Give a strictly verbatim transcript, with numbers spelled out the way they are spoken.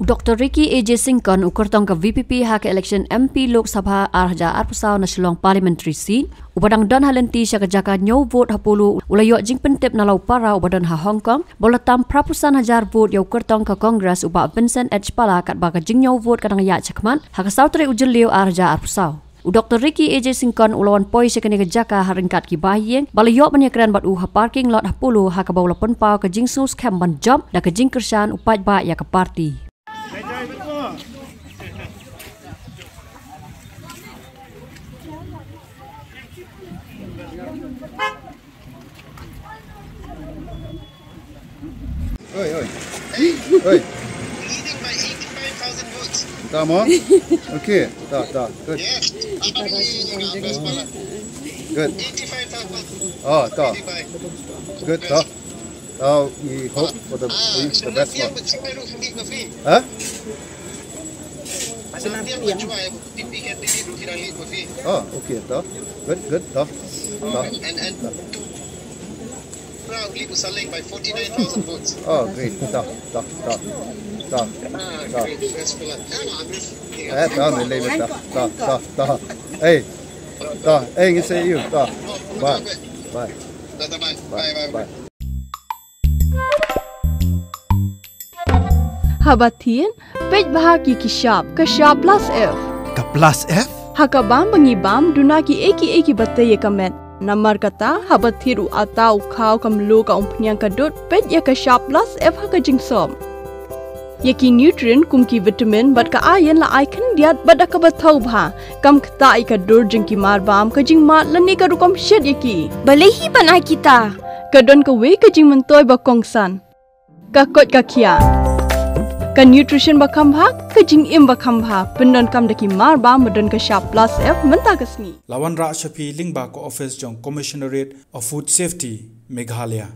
Doktor Ricky A J Syngkon, u kyrtong ka V P P ha ka election M P Lok Sabha ar hajar arphew saw na Shillong Parliamentary Seat, uba dang don ha lynti sha ka jaka ñiew vote ha Polo, u la ïoh jingpyntip na la u para uba don ha Hong Kong ba u la tam phraphew san hajar vote ïa u kyrtong ka Congress u Bah Vincent H Pala, katba ka jingñiew vote ka dang ïaid shakhmat ha ka saw tarik u Jylliew ar hajar arphew saw. U Doktor Ricky A J Syngkon u la wan poi sha kane ka jaka ha ryngkat ki bahaïing ba la ïoh ban ïakren bad u ha parking lot ha Polo, ha kaba u la pynpaw ka jingsngewskhem ban jop da ka jingkyrshan, u paidbah ïa ka party. Oi, oi. Oi. Leading by eighty-five thousand votes. Ta mo? Okay, ta, ta. Good. Yes. Good. Eighty-five thousand. Oh, ta. Eighty-five. Good, ta. Ta, we hope for the, the best one. Huh? Ah, okay, ta. Good, good, ta. Ta. And, and proudly Busaling by forty-nine thousand votes. Oh, great. Ta, ta, ta. Ta. Ah, ta. Great. Best of luck. Come on, this, yeah. Eh, ta, me le, ta, ta, ta, ta. Hey. Ta, hey, ngi say you. Ta. Bye. Bye. Bye, bye, bye. Bye. Haba thied, peit bha ki ki shap, ka shap plus F. Ka plus F? Ha ka bam ba ngi bam, duna ki ei ki ei kiba tei ïa ka met. Namar kata, haba thied u atta u khaw ka mluh ka umphniang ka dud, peit ïa ka shap plus F ha ka jingsop. Ïa ki nutrient kum ki vitamin bad ka iron la ai khyndiat bad da kaba thaw bha. Kam ktah ïa ka dur jong ki mar bam, ka jingmad lane ka rukom shet ïa ki. Balei hi ban ai kita? Ka don kawei ka jingmyntoi ba kongsan. Ka koit ka khiah. Ka nutrition ba kham bha, ka jingim ba kham bha. Pyndonkam da ki mar bam ba don ka shap plus F mynta ka sngi. La wanrah sha phi lyngba ka office jong Commissionerate of Food Safety, Meghalaya.